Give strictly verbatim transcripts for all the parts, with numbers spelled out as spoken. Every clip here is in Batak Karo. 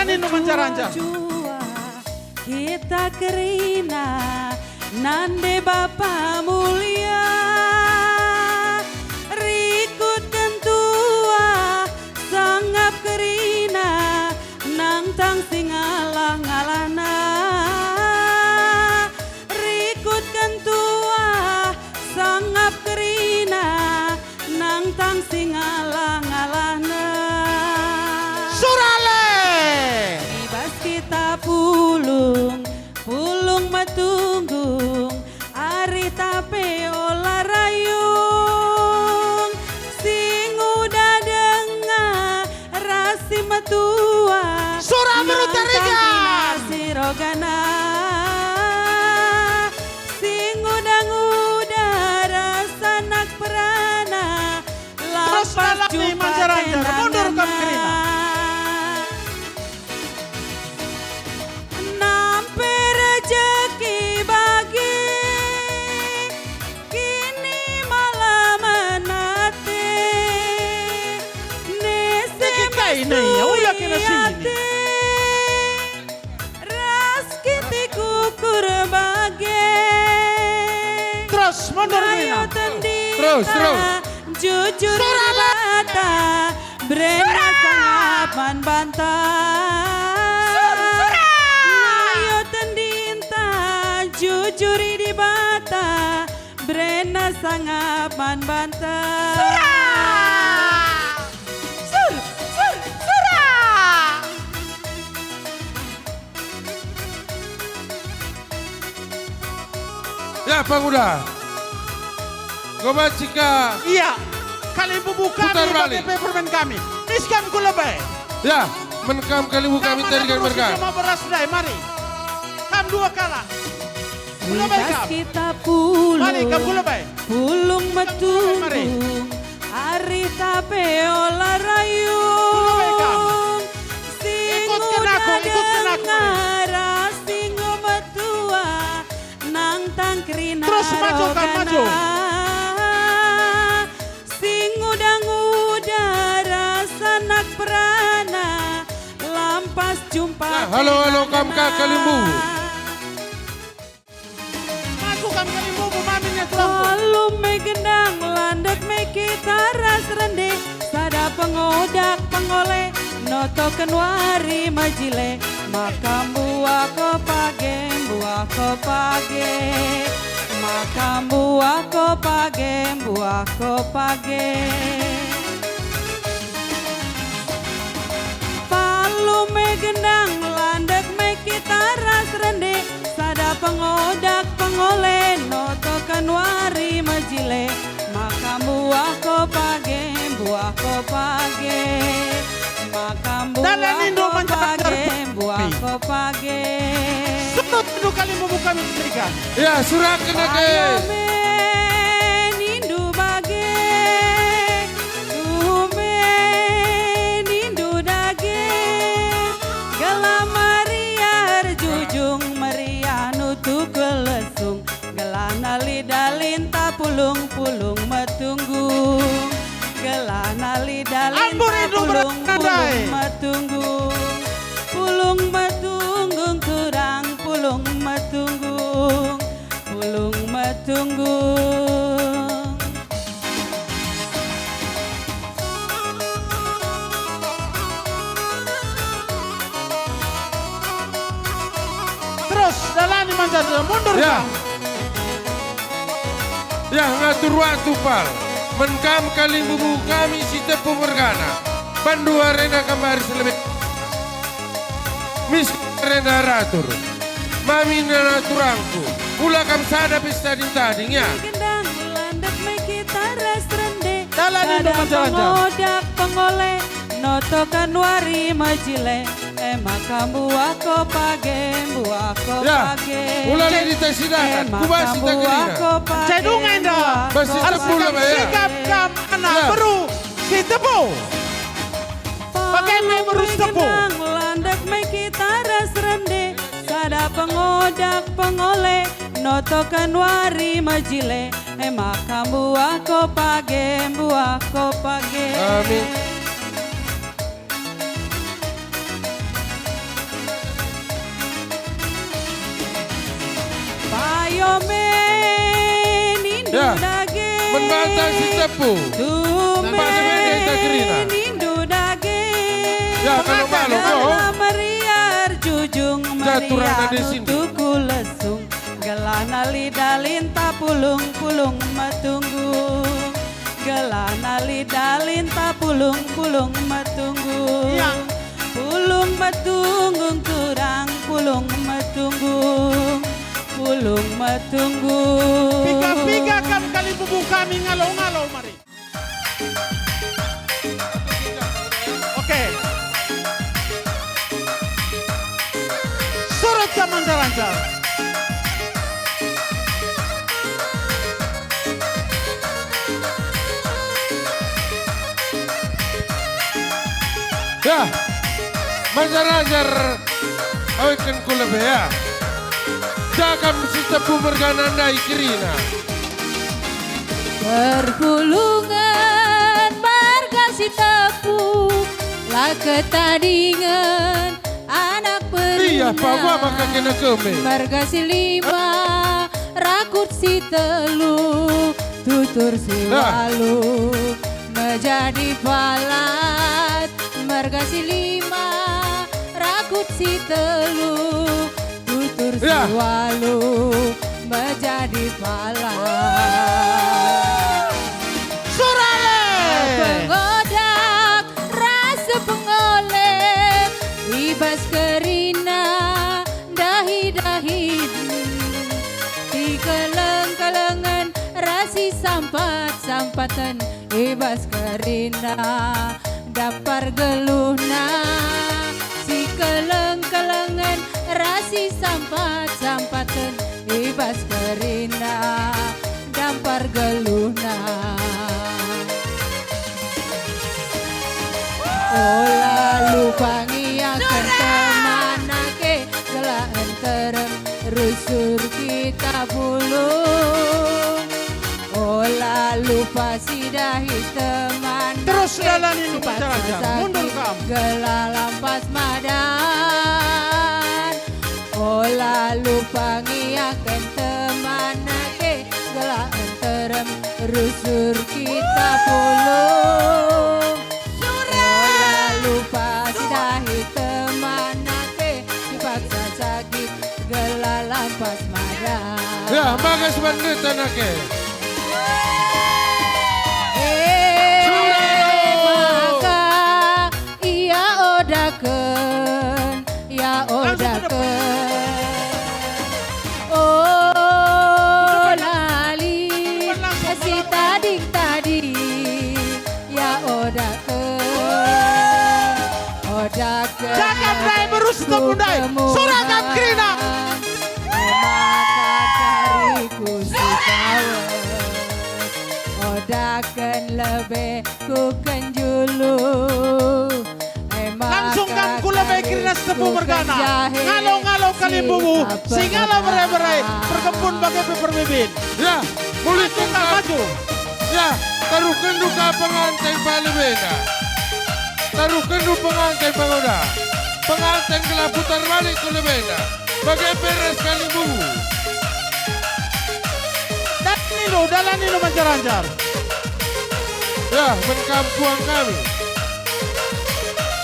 Nino manjaranja. Kita kerina nande Bapa Mulia, rikutken tuah sangap kerina nangtang si ngalah-ngalahna. Rikutken tuah sangap kerina nangtang si ngalah-ngalahna. Surale! I bas kita pulung, pulung metunggung, arih tape ola rayung. Si nguda denga ras si metua. Sura Beru nangtang Tarigan! Kerina si rogana. Si nguda-nguda ras anak perana. Terus lalap ni manjar-anjar, mundur kam kerina. Nampe rejeki bage, kini malamen ate. Nese kai ne, ya, ula kena sini. Ras kitik ukur bage. Terus, mundur, Nina. Terus, terus. Jujur i Dibata, berena sangap man banta. Sur, sura. Ngayo tendinta, jujur i Dibata, berena sangap man banta. Sura. Sur, sur, sura. Ya, Panguda. Enggo banci ka. Iya. Kalimbubu kami, putar balik. P P permen kami. Mis kam ku lebe. Ya, men kam kalimbubu kami tadi kan mereka. Kam beras dai, mari. Kam dua kalak. Ku lebe kam. Kita pulung. Mari, kam ku lebe. Pulung metunggung. Mari. Arih tape ola rayung. Ikutken aku, ikutken aku, mari. Sing nguda denga ras sing metua, nangtang kerina rogana. Terus maju, kan, maju. Sing nguda-nguda ras anak perana, lampas jumpa. Nah, halo, halo, kam ka kalimbubu. Aku kam kalimbubu, mami nia turangku. Alu me gendang, landek me kita ras rende, sada pengodak pengole, notoken wari mejile, maka mbuah ko page, mbuah ko page, maka mbuah ko page, mbuah ko page. Palu me gendang, landek me kita ras rende, sada pengodak pengole, notoken wari mejile, maka mbuah ko page, mbuah ko page, maka mbuah ko page, mbuah ko page. Surut dua kali membuka mimpi. Ya, suraken age. Ayo me nindu bage, tuhu me nindu dage, gelah meriah erjujung, meriah nutuk lesung, gelahna lidah linta pulung-pulung metunggung, gelahna lidah linta pulung-pulung metunggung, pulung metunggung turang, pulung metunggung. Pulung metunggung. Terus, dalani manjada, mundur. Ya. Kam. Ya, ngatur waktu, Pal. Men kam kalimbubu kami si tepu mergana. Bandu arena kembari selebe. Mis renda ratur. Mami nina turangku. Ula kam sada pesta tading-tading, ya. Gendang landek me kita ras rende. Dalan sada indo majalanja. Pengodak pengole, notoken wari mejile, e maka mbuah ko page, mbuah ko page. Ya, ula lit i tasi darat, ku bas si ta kerina. Cai dunga enda. Bas si ta pula, ya. Sikap kam anak beru si tepu. Bage me berus tepu. Landek me kita ras rende, sada pengodak pengole, notoken wari mejile, e maka mbuah ko page, mbuah ko page. Amin. Ya, dage. Membanta si tepu. Tumben Pak Dewende ta kerina. Nindu dage. Ya, kalau malu, oh. Dalam meriah jujung meriah di sini. Nutu ku lesung. Gelana lidah linta pulung-pulung metunggung. Gelana lidah linta pulung-pulung metunggung. Ya. Pulung metunggung turang, pulung metunggung, pulung metunggung. Piga-piga kam kalimbubu kami ngalo-ngalo mari. Oke. Surut kam mancar-ancar. Ya, mancar-ancar awetken ku lebe, ya. Cakap si tepu mergana ndai kerina. Perpulungen marga si tepu, la ketadingen anak perina. Iya, pawa maka kena keme. Marga si lima, rakut si telu, tutur si walu, mejadi palat. Marga si lima, rakut si telu, tutur si walu, mejadi palat. Surale! Pengodak ras pengole, i bas kerina dahi-dahin, sikeleng-kelengen ras sisampat-sampaten, i bas kerina dampar geluhna, sikeleng-kelengen ras sisampat-sampaten, i bas kerina dampar geluhna. Ola lupa ngiaken teman ake, gelah nterem rusur kita pulung. Ola lupa sidahi teman. Terus ake, dalani sipaksa sakit, mundur kam. Gelah lampas madan. Ola lupa ngiaken teman ake, gelah nterem rusur kita pulung. Ola lupa sidahi teman ake, sipaksa sakit, gelah lampas madan. Ya, bagas bandetan ake. Eh, maka ia odaken, ia odaken. Oh, lali, si tading-tading, ia odaken, odaken. Cakap ndai, berus tepung ndai. Sudah kan kerina. Maka cariku si kawes, odaken lebe ku kenjulu. Langsung kam ku lebe kerina si tepu mergana. Ngalo-ngalo kalimbubu, si ngalo bere-bere, perkempun bage pe perbibin. Ya, mulih kam maju. Ya, taruhkenndu ka penganten pa lebena. Taruhkenndu penganten pangoda. Penganten gelah putar balik ku lebena. Bage pe ras kalimbubu. Dalani lu, dalani lu mancar-ancar. Ya, men kam puang kami.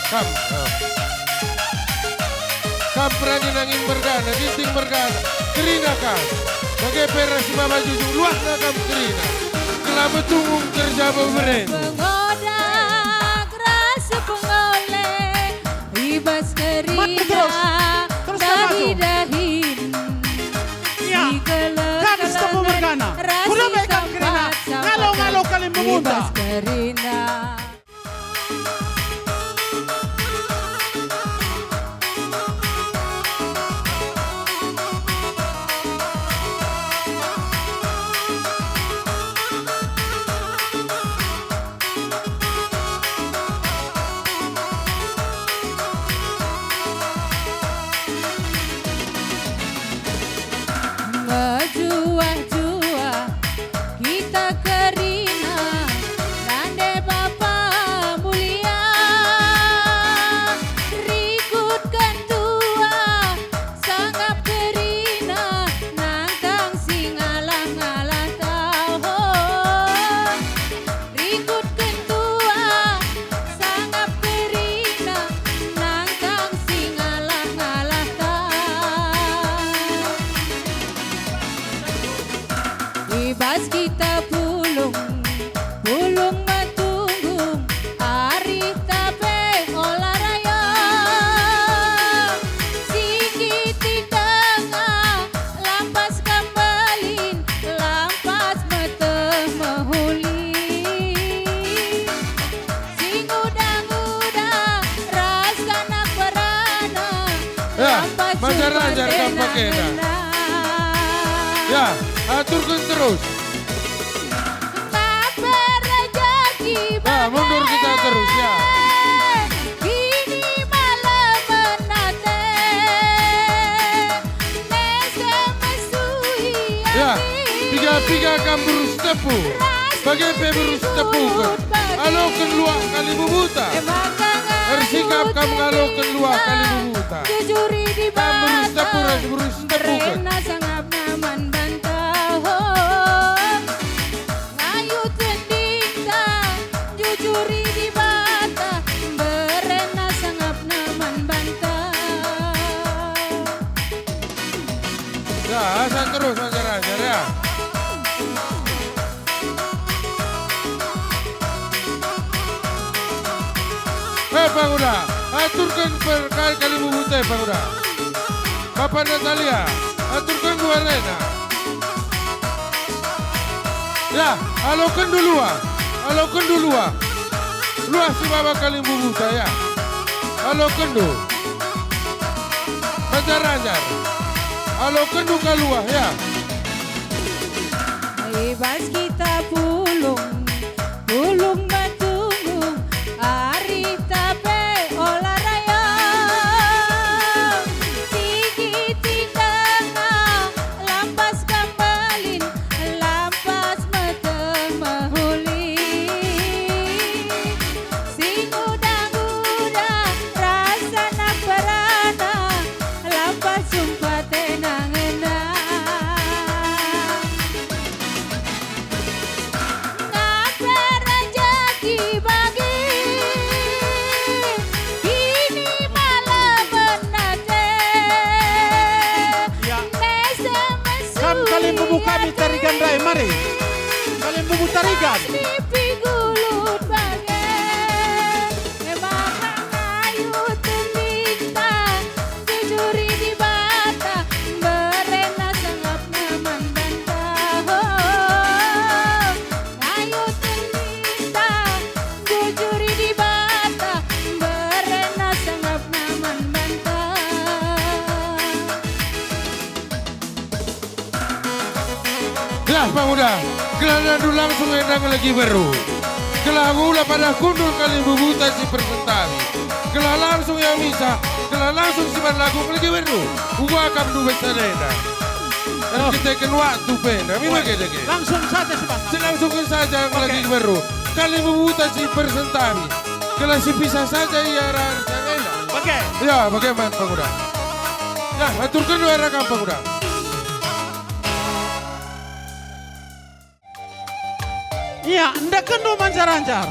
Kam, ya. Kam perangin-angin mergana, ginting mergana, kerina kam. Bage pe ras si maba jujung, luahna kam kerina. Gelah metunggung kerja beberendu. Pengodak ras pengole, i bas kerina, terus. Terus kam maju. Dahi-dahin. Iya. Kan si tepu mergana. Ku lebe kam kerina. Ngalo-ngalo kalimbubu ta. I bas kerina. Mejuah-juah kita kerina, nande bapa I bas kita pulung, pulung metunggung, arihta pe ola rayong. Singkiti denga, lampas kam mbelin, lampas meteh mehuli. Si nguda-nguda ras anak perana, ya, lampas majar-ajar kam pakena. Ya, aturken terus. Tapi rejeki. Nah, mundur kita terus, ya. Ini malam menate. Ya, piga-piga kam beru Sitepu. Bage pe beru Sitepu. Aloken luah kalimbubuta. Ersikap kam ngaloken luah kalimbubuta. Kam beru Sitepu ras beru Sitepu. Sangap naman banta, ho. Ngayut endingta, jujuri Dibata, mberena sangapna man banta. Ya, asa terus ajar-ajar, ya. Eh, Panguda, aturken perkal kalimbubuta, Panguda. Bapa Natalia, aturken luah rena. Ya, alokenndu luah, alokenndu luah. Luah si baba kalimbubuta, ya. Alokenndu. Banjar-anjar. Alokenndu ka luah, ya. I bas kita pulung, pulung metunggung, arihta pe ola rayong. Sigi tindenga, lampas kam mbelin, lampas meteh mehuli. Si nguda-nguda ras anak perana, lampas sumpat tenang-enang. Ngapa rejeki bagi kini malam menate? Ya. Kam kalimbubu kami Tarigan ndai, mari. Kalimbubu Tarigan. Di pigulut bage, emang ayu tendinta, jujuri Dibata, mberena sangapna man banta, ho. Ayu tendinta, jujuri Dibata, mberena sangapna man banta. Gelah Panguda, gelah nandu langsung enda ngelegi beru. Gelah ula padah kundul kalimbubuta si persentari. Gelah langsung ia misa, gelah langsung siban lagu ngelegi beru. Uga kam dubes sada enda. Erkiteken waktu pe enda, mi bage dage. Langsung saja, Semangat. Silangsungken saja ngelegi beru. Kalimbubuta si persentari. Gelah sipisa saja ia ras sada enda. Bage. Ya, bage man, Panguda. Ya, aturken luah rena kam, Panguda. Ia, endekenndu manjar-anjar.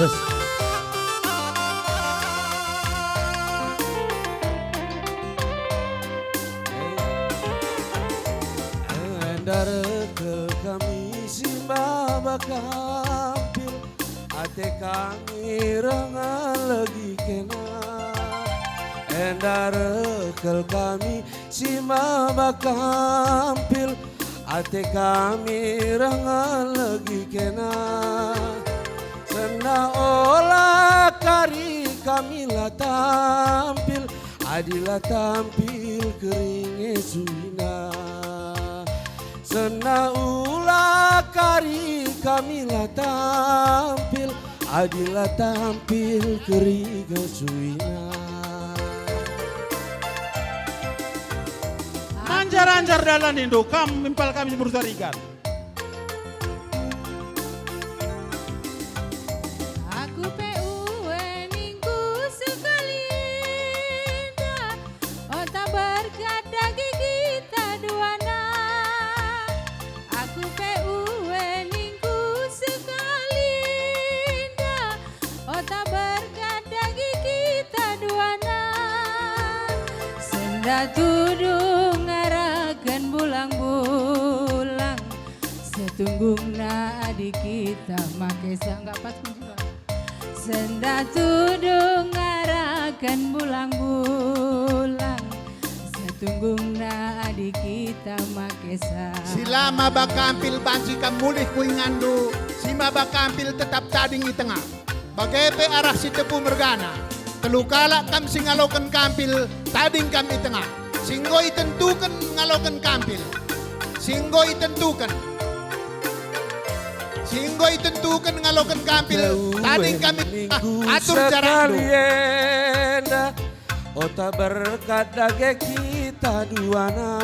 Terus. Enda reh kal kami si maba kampil, ate kami reh ngelegi kena. Enda reh kal kami si maba kampil, ate kami reh ngelegi kena. Sendah ola kari kami la tampil, adi la tampil keri nge suina. Sendah ula kari kami la tampil, adi la tampil keri nge suina. Manjar-anjar dalanindu, kam impal kami si Beru Tarigan. Aku pe ue ningku sekali enda, ota berkat dage kita duana. Aku pe ue ningku sekali enda, ota berkat dage kita duana. Senda tudung ngaraken bulang-bulang, setunggungna adi kita make sa-, enggak pas kunci, Bang. Senda tudung ngaraken bulang-bulang, setunggungna adi kita make sa-. Si la maba kampil banci kam mulih ku inganndu, si maba kampil tetap tading i tengah. Bage pe arah si tepu mergana. Telu kalak kam si ngaloken kampil, tading kam i tengah. Si enggo itentuken ngaloken kampil. Si enggo itentuken. Si enggo itentuken ngaloken kampil, tading kam i tengah. Atur jarakndu. Ota berkat dage kita duana.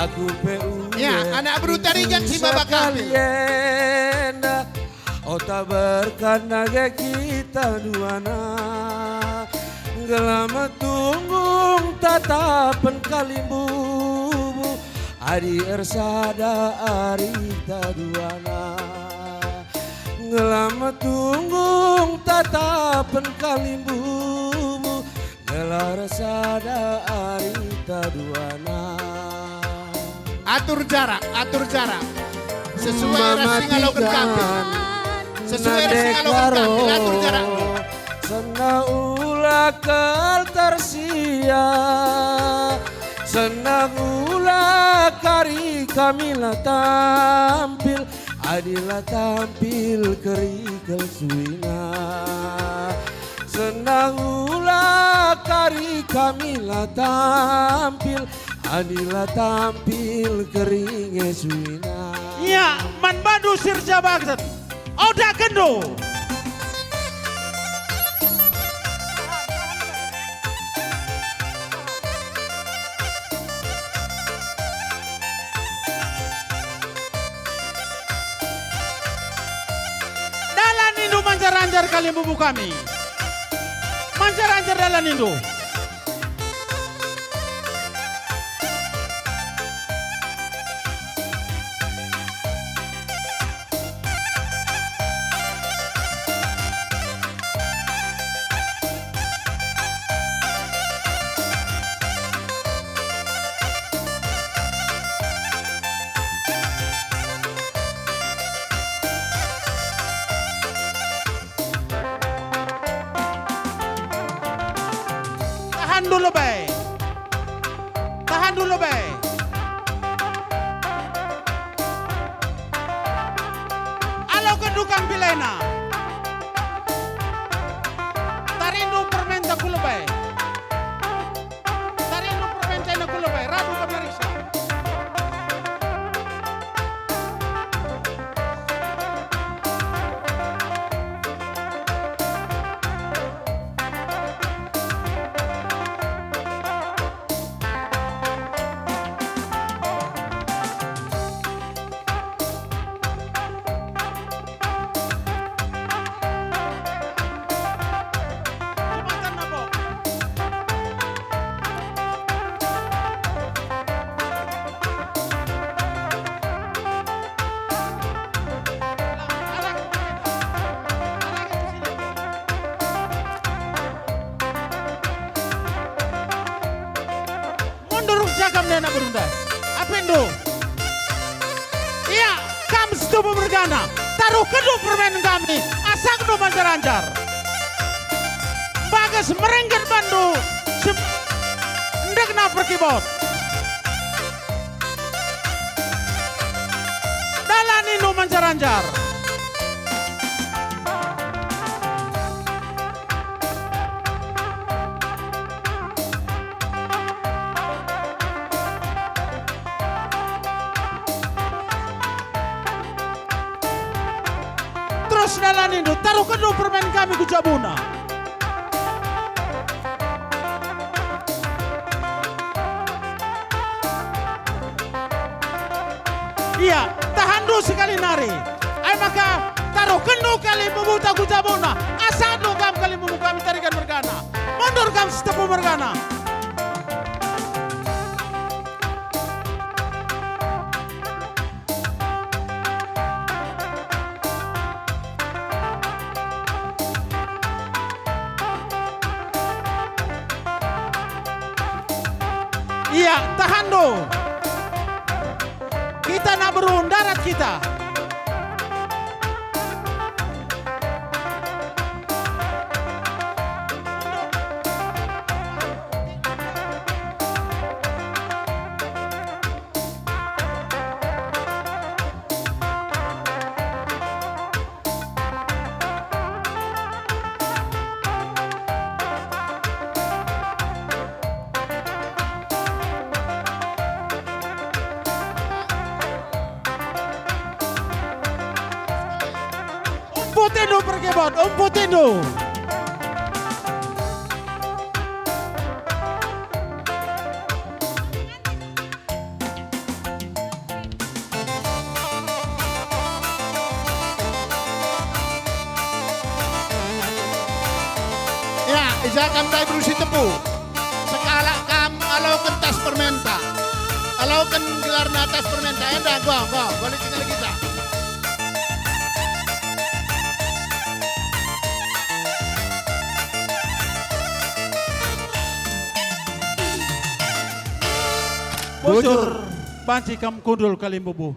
Aku pe ue. Ya, anak Beru Tarigan si maba kampil. Enda, ota berkat dage kita duana. Gelah metunggung tatapen kalimbubu. Adi ersada arita duana, gelah metunggung tatapen kalimbubu, gelah ersada arita duana. Atur jarak, atur jarak. Sesuai ras si ngaloken kampil. Sesuai ras si ngaloken kampil, atur jarak. Senda ula kal tersia, senda ula kari kami la tampil, adi la tampil kerikel suina. Senda ula kari kami la tampil, adi la tampil keringe suina. Ya, man bandu si erjabaken. Odakenndu. Dalanindu manjar-anjar kalimbubu kami. Manjar-anjar dalanindu. Tahan dulu be. Tahan dulu be. Aloken tukang pilena. Tarindu permenta ku lebe. Tarindu permenta ku lebe. Radu kam narisa. Mundur jagam nena berunda. Apindu? Ia, kam situbu mergana. Taruh kedu permen kami. Asakndu manjar-anjar. Bagas merengket bandu. Sep-, ndekna perkibot. Dalanindu manjar-anjar. Terus dalanindu, taruh kedu permen kami ku jabuna. Ia, tahanndu sekali nari. Ai maka, taruhkenndu kalimbubuta ku jabuna. Asatndu kam kalimbubu kami tarigan mergana. Mundur kam Sitepu mergana. Ia, tahanndu. Kita nak beru, ndarat kita. Umputindu perkebon, umputindu. Ya, ija kam ndai beru Sitepu. Sekalak kam aloken Tas Permenta. Aloken gelarna Tas Permenta. Enda, go, go, go, lit sekali kita. Bujur, banci kam kundul kalimbubu.